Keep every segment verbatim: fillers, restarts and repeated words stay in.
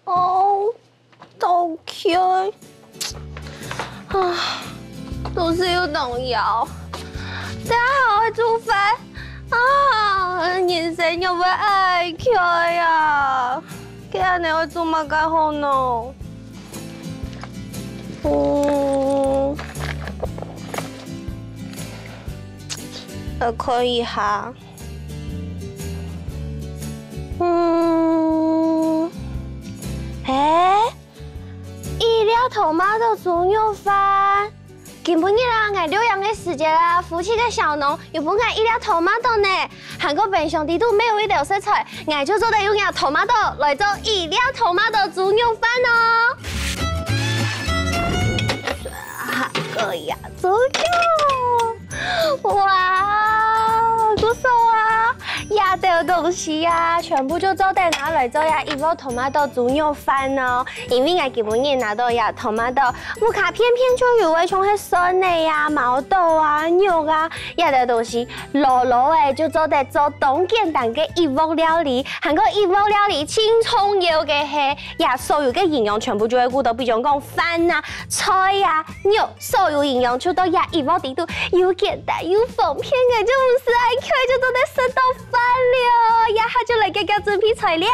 哦，倒去。啊，肚屎又當枵，等下還愛煮飯。啊，人生仰會恁𤸁啊？該恁仔愛做麼个好呢？嗯，來看一下。 嗯，欸，一粒tomato豬肉飯。今晡日啊，𠊎錄影个時節啊，附近个小農有分𠊎一粒tomato呢。還過冰箱底肚乜有一兜食材，𠊎就做得用這tomato來做一粒tomato豬肉飯哦。啊，可以啊。 豬肉。哇，故所啊，這兜東西啊，全部就做得拿來做這一鍋tomato豬肉飯哦。因為𠊎今晡日拿到這tomato，屋下片片就有个，像係蒜仔啊、毛豆啊、肉啊，這兜東西摎摎仔就做得做當簡單个一鍋料理。還過一鍋料理盡重要个係，這所有个營養全部就會顧到，比如講飯啊、菜啊、肉， 所有營養就到這一鍋底肚，又簡單又方便个，就毋使恁𤸁就做得食到飯了。這下就來遽遽準備材料。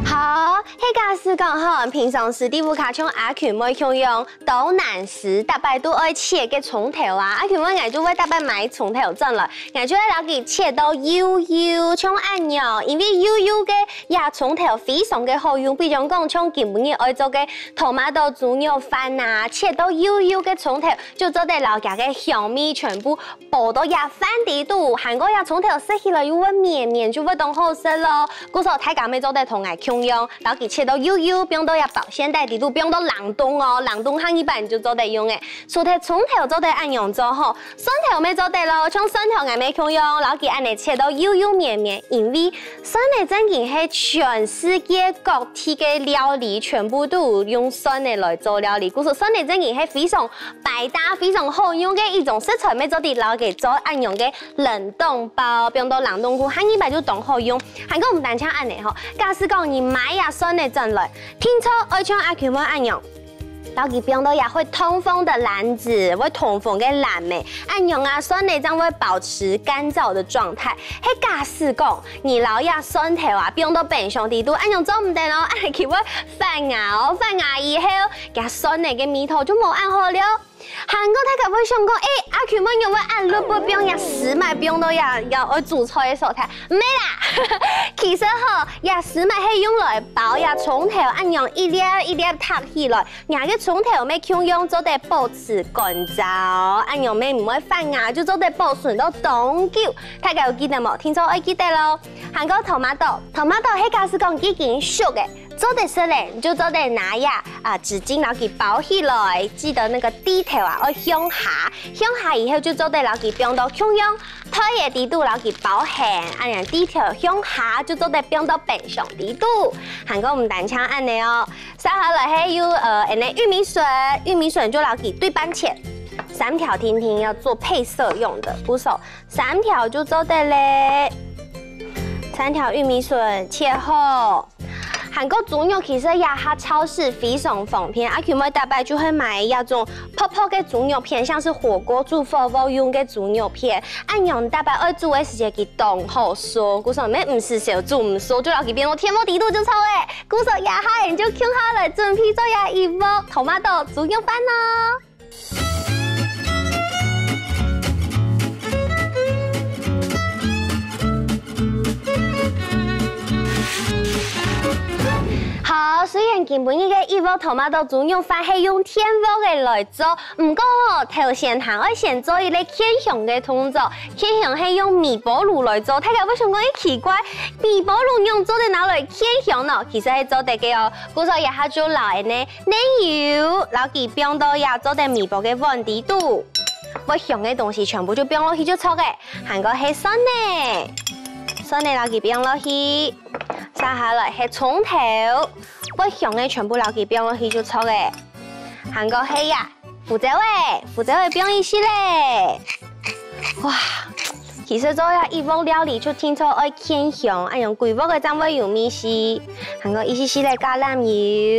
好，係假使講吼，平常時在屋下像阿群妹共樣， 當難食，逐擺都愛切个蔥頭啊，啊，今晡𠊎就會逐擺買蔥頭轉來，𠊎就會摎佢切到幼幼，像恁樣，因為幼幼个這蔥頭非常个好用，比如講像今晡日愛做个tomato豬肉飯啊，切到幼幼个蔥頭，就做得摎佢个香味全部 包到這飯底肚，還過這蔥頭食起來又會綿綿，就會當好食咯。故所大家乜做得同𠊎共樣，摎佢切到幼幼，放到這保鮮袋底肚，放到冷凍哦，冷凍下二擺就做得用誒。除忒蔥頭做得恁樣做吼，蒜頭乜做得咯，像蒜頭𠊎乜共樣，摎佢恁仔切到幼幼綿綿，因為蒜仔正經係全世界各地个料理全部都有用蒜仔來做料理，故所蒜仔正經係非常 百搭非常好用个一種食材，乜做得摎佢做恁樣个冷凍包，放到冷凍庫，下二擺就當好用。還過毋單淨恁仔吼，假使講你買這蒜仔轉來，定著愛像阿群妹恁樣，摎佢放到這會通風的籃子，會通風个籃仔，恁樣啊，蒜仔正會保持乾燥的狀態。係假使講你摎這蒜頭啊放到冰箱底肚，恁樣做毋得哦，恁仔佢會發芽哦，發芽以後，這蒜仔个味道就無恁好了。 還過大家會想講，欸，阿群妹仰會恁落尾放這芝麻放到這，這愛煮菜个所在？毋係啦，其實吼，這芝麻係用來包這蔥頭，恁樣一粒一粒䌈起來，這个蔥頭乜共樣做得保持乾燥，恁樣乜毋會發芽，就做得保存到當久。大家有記得無？定著愛記得咯。還過tomato，tomato係假使講已經熟个， 做得食了，你就做得拿這啊紙巾摎佢包起來，記得那個蒂頭啊，愛向下，向下以後就做得摎佢放到共樣袋仔底肚摎佢包緪，恁樣蒂頭向下就做得放到冰箱底肚。還過毋單淨恁仔哦，接下來還有呃，恁仔玉米筍，玉米筍就摎佢對半切，三條定定愛做配色用的，故所 三條就做得了。三條玉米筍切好。還過豬肉其實這下超市非常方便，阿群妹逐擺就會買這種薄薄个豬肉片，像是火鍋煮火鍋用个豬肉片，恁樣逐擺愛煮个時節佢當好食，故所乜毋使燒煮毋燒，就摎佢放到電鍋底肚就著了。故所這下𠊎就共下來準備做這一鍋tomato豬肉飯咯。 好，雖然今晡日个一鑊tomato豬肉飯係用電鑊个來做，毋過吼，頭先還愛先做一個掔香个動作。掔香係用微波爐來做，大家會想講，欸，奇怪，微波爐仰做得拿來掔香呢？其實係做得个哦。故所這下就摎恁呢奶油，摎佢放到這做得微波个碗底肚，會香个東西全部就放落去就著个。還過係蒜仔，蒜仔摎佢放落去，續下來係蔥頭，會香个全部摎佢放落去就著个。還過係呀，胡椒仔，胡椒仔放一息仔。哇，其實做這一鑊料理就定著愛掔香，恁樣歸鑊个正會有味緒。還過一息息仔橄欖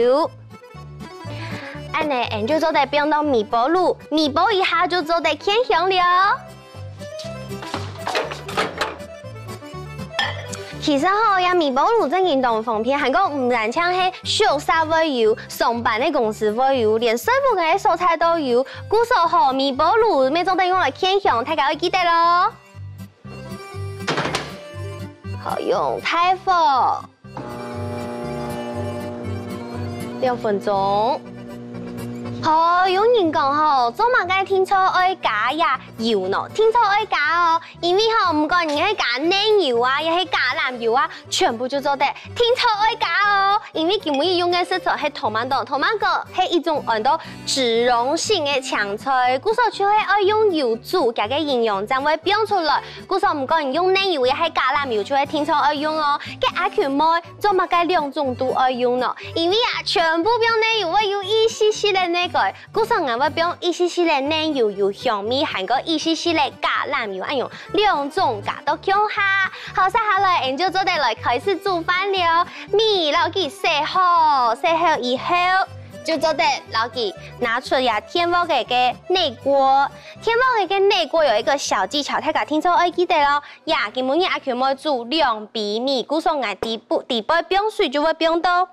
油。恁呢，𠊎就做得放到微波爐，微波一下就做得掔香了。其實吼，這微波爐正經當方便，還過毋單淨係宿舍會有，上班个公司會有，連稅務个所在都有。故所吼，微波爐乜做得用來掔香，大家愛記得咯。好，用大火。 兩分鐘。好，有人講吼，做麼个定著愛加這油呢？定著愛加哦，因為吼，毋管你係加奶油啊，也係橄欖油啊，全部就做得，定著愛加哦。因為今晡日用个食材係tomato，tomato係一種安到植溶性个青菜，故所就係愛用油煮，佢个營養正會放出來。故所毋管你用奶油也係橄欖油，就係定著愛用哦。該阿群妹 做麼个兩種都愛用呢？因為啊，全部放奶油會有一息息个奶味，故所𠊎會放一息息个奶油，有香味，還過一息息个橄欖油，恁樣兩種加到共下。好，續下來，𠊎就做得來開始煮飯了。米摎佢洗好，洗好以後，就做得摎佢拿出這電鑊个个內鍋。電鑊个个內鍋有一個小技巧，大家定著愛記得哦。 呀，今晡日阿群妹煮兩杯米，故所𠊎底部，底背放水就會放到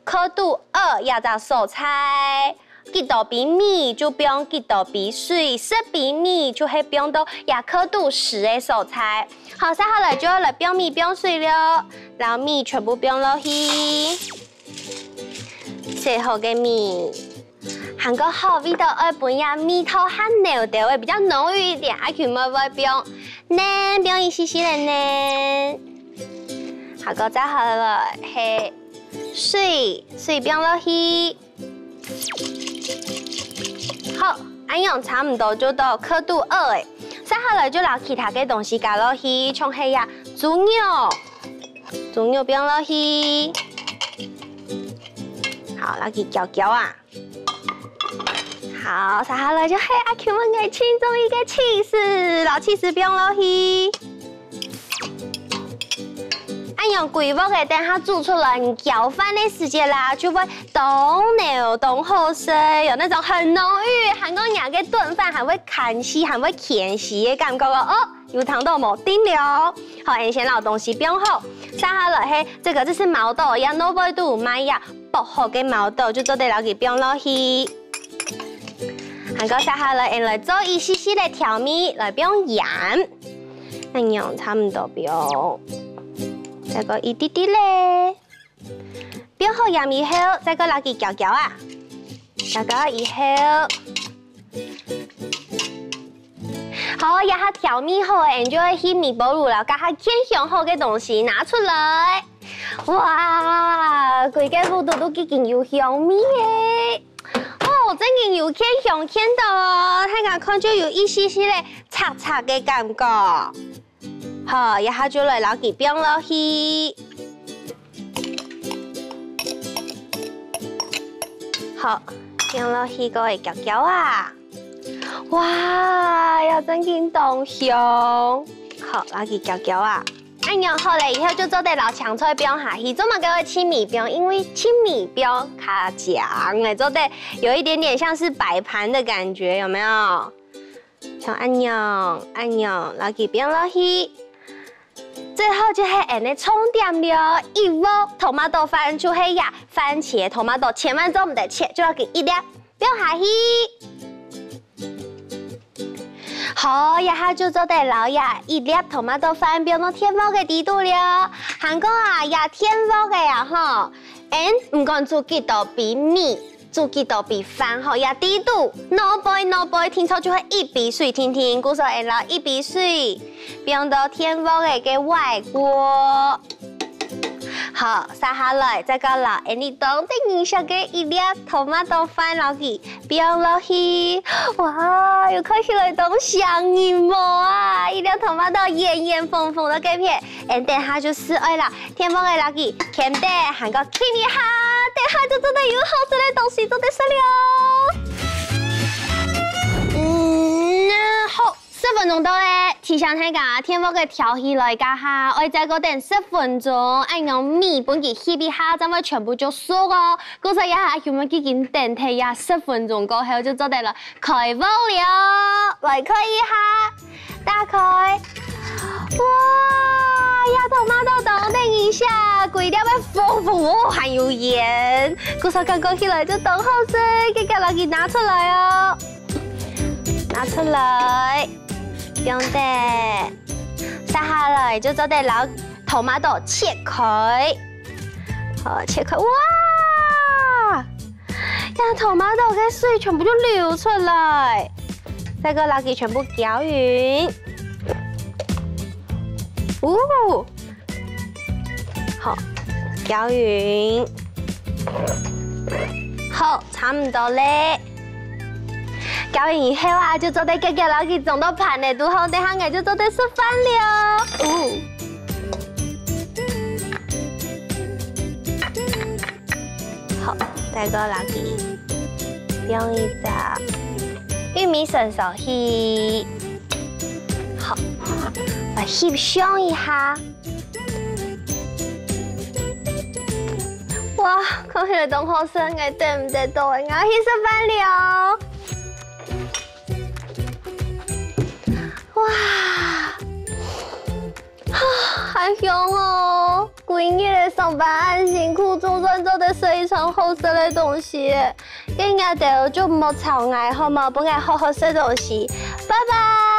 刻度二這隻所在，幾多杯米就放幾多杯水，十杯米就係放到這刻度十个所在。好，續下來就愛來放米放水了，摎米全部放落去。 洗好个米，還過好味道愛分這味道較濃兜仔，比較濃郁一點，阿群妹會放，奶，放一息息个奶。還過續下來係水，水放落去。好，恁樣差毋多就到刻度二了。續下來就摎其他个東西加落去，像係這豬肉， 豬肉放落去。好，摎佢攪攪啊。好，續下來就係阿群妹盡中意个起司，摎起司放落去。恁樣歸鑊个，等下煮出來，你攪飯个時節啦，就會當濃當好食，有那種很濃郁，還過你个燉飯還會牽絲，還會牽絲个感覺哦。哦， 有聽到無？定了。好，𠊎先摎東西放好。續下來係，這個就是毛豆，這外背肚有賣這剝好个毛豆，就做得摎佢放落去。還過續下來，𠊎來做一息息个調味，來放鹽。恁樣差毋多放，再過一滴滴咧。 放好鹽以後，再過摎佢攪攪啊。攪攪以後，好，這下調味好个，𠊎就愛去微波爐摎該下掔香好个東西拿出來。哇，歸個屋肚都已經有香味个。哦，正經有掔香掔到哦，大家看就有一息息个赤赤个感覺。 好，這下就來摎佢放落去。好，放落去，過來攪攪啊！哇，這正經當香！好，摎佢攪攪啊！恁樣好了以後，就做得摎青菜放下去。做麼个愛盡尾放？因為盡尾放較靚，哎，做得有一點點像是擺盤的感覺，有沒有？ 像恁樣，恁樣，摎佢放落去。最後就係恁呢重點了，一鑊tomato飯就係這番茄tomato，千萬做毋得切，就摎佢一粒放下去。好，這下就做得摎這一粒tomato飯放到電鑊个底肚了。還過啊，這電鑊个啊吼， ，and毋管煮幾多杯米，煮幾多杯飯吼，也知肚，兩杯兩杯，定著就係一杯水定定，故所𠊎摎一杯水，放到電鍋个个外鍋。好，續下來再過摎𠊎俚當得人惜个一粒tomato飯摎佢放落去。哇，又看起來當像人無啊！一粒tomato圓圓紅紅个該片，𠊎等下就試愛摎電鍋个摎佢牽等，還過掞一下，等下就做得有好食个東西做得食了。嗯，好，十分鐘到咧，提醒大家，電鍋个調起來加下，愛再過等十分鐘，恁樣米分佢翕一下，正會全部就熟哦。故所這下熊妹已經等忒這十分鐘過後，就做得來開鍋了。來看一下。 打開。哇，這tomato當得人惜，歸粒个紅紅哦，還有圓，故所感覺起來就當好食，遽遽摎佢拿出來哦。拿出來，放等，續下來就做得摎tomato切開。好，切開，哇！ 這tomato个水全部就流出來，再過摎佢全部攪勻。哦，好，攪勻。好，差毋多咧。攪勻以後啊，就做得遽遽摎佢裝到盤仔肚好，等下𠊎就做得食飯了。哦。 好，再過摎佢放一隻玉米筍上去。好，來翕相一下。哇，看起來當好食，𠊎等毋得到，𠊎愛去食飯了。哇！ 還香哦！歸日个上班恁辛苦，總算做得食一餐好食个東西。該日頭就莫吵𠊎，好無？分𠊎好好食東西。拜拜。